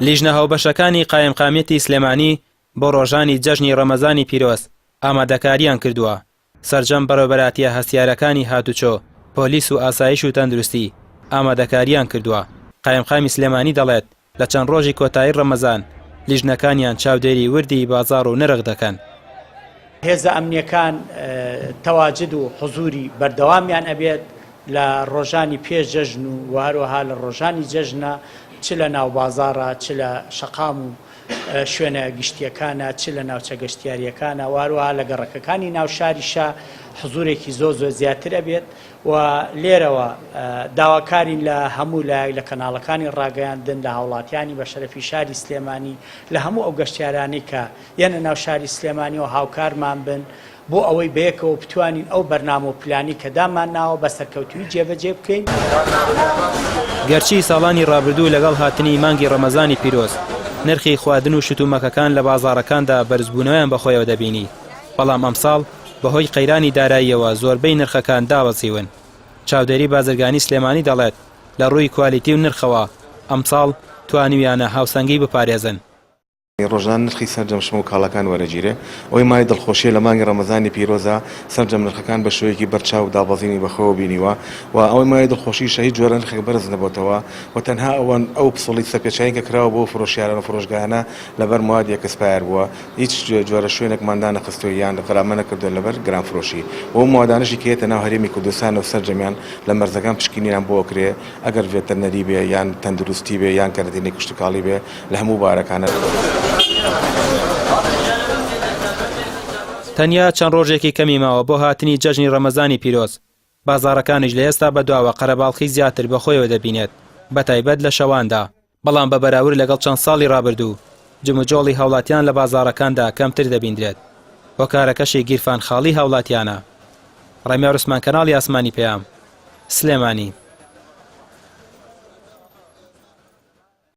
لیژنە هاوبەشەکانی قایمقامیەتی سلێمانی بۆ ڕۆژانی جەژنی ڕەمەزانی پیرۆز ئامادەکارییان کردووە، سەرجەم بەڕێوبەراتیە هەستیارەکانی هاتوچۆ، پۆلیس و ئاسایش و تەندروستی ئامادەکارییان کردووە. قایمقامی سلێمانی دەڵێت، لە چەند ڕۆژی کۆتایی ڕەمەزان لیژنەکانیان چاودێری وردی بازاڕ و نرخ دەکەن. هێزە ئەمنییەکان تەواجد و حزوری بەردەوامیان ئەبێت لە ڕۆژانی پێش جەژن و و هەروەها لە ڕۆژانی جەژنە چ لە ناو بازاڕە چ لە شەقام و شوێنە گشتییەکانە چ لە ناوچە گەشتیارییەکانە و هەروەها لە گەڕەکەکانی ناو شاریشا حزورێکی زۆر زۆر زیاتر ئەبێت و لێرەوە داواکارین لە هەموو لایەک لە کەناڵەکانی ڕاگەیاندن لە هاوڵاتیانی بەشەرەفی شاری سلێمانی لە هەموو ئەو گەشتیارانەی کە یەنە ناو شاری سلێمانیەوە هاوکارمان بن بۆ ئەوەی بەیەکەوە بتوانین ئەو بەرنامە و پلانی کە دامانناوە بە سەرکەوتوویی جێبەجێ بکەین. گەرچی ساڵانی ڕابردوو لەگەڵ هاتنی مانگی ڕەمەزانی پیرۆز نرخی خواردن و شتومەکەکان لە بازاڕەکاندا بەرزبوونەوەیان بەخۆیەوە دەبینی، بەڵام ئەمساڵ بەهۆی قەیرانی داراییەوە زۆربەی نرخەکان دابەزیون. چاودێری بازرگانی سلێمانی دەڵێت، لە ڕووی کوالیتی و نرخەوە ئەمساڵ توانیویانە هاوسەنگی بپارێزن. ڕۆژانە نرخی سەرجەم شمە و کاڵاکان وەرەگیرێ، ئەوەی مایەی دڵخۆشیە لە مانگی ڕەمەزانی پیرۆزا سەرجەم نرخەکان بە شێوەیەکی بەرچاو دابەزینی بەخۆوە بینیوە و ئەوەی مایەی دڵخۆشیشە هیچ جۆرە نرخێک بەرز نەبۆتەوە و تەنها ئەوەن ئەو پسوڵی سەرپێچیانەی کە کراوە بۆ فرۆشیاران و فرۆشگایانە لەبەر موادی expire بووە هیچ جۆرە شوێنێکمان دانەخستووە یان غەرامە نەکردووە لەبەر گرانفرۆشی و ئەو موادانەشی کە یەتە ناو هەرێمی کوردستانەوە سەرجەمیان لە مەرزەکان پشکنینیان بۆ ئەکرێ ئەگەر ڤێتەرنەری بێ یان تەندروستی بێ یان کەرەنتینەی کشتوکاڵی بێ لە هەموو بارەکانە. تەنیا چەند ڕۆژێکی کەمی ماوە بۆ هاتنی جەژنی ڕەمەزانی پیرۆز، بازاڕەکانیش لە ئێستا بەدواوە قەرەباڵخی زیاتر بەخۆیەوە دەبینێت، بەتایبەت لە شەواندا، بەڵام بە بەراورد لەگەڵ چەند ساڵی ڕابردوو جموجۆڵی هاوڵاتیان لە بازاڕەکاندا کەمتر دەبیندرێت، هۆکارەکەشی گیرفان خاڵی هاوڵاتیانە. ڕێمیار عوسمان کەناڵی ئاسمانی پەیام، سلێمانی.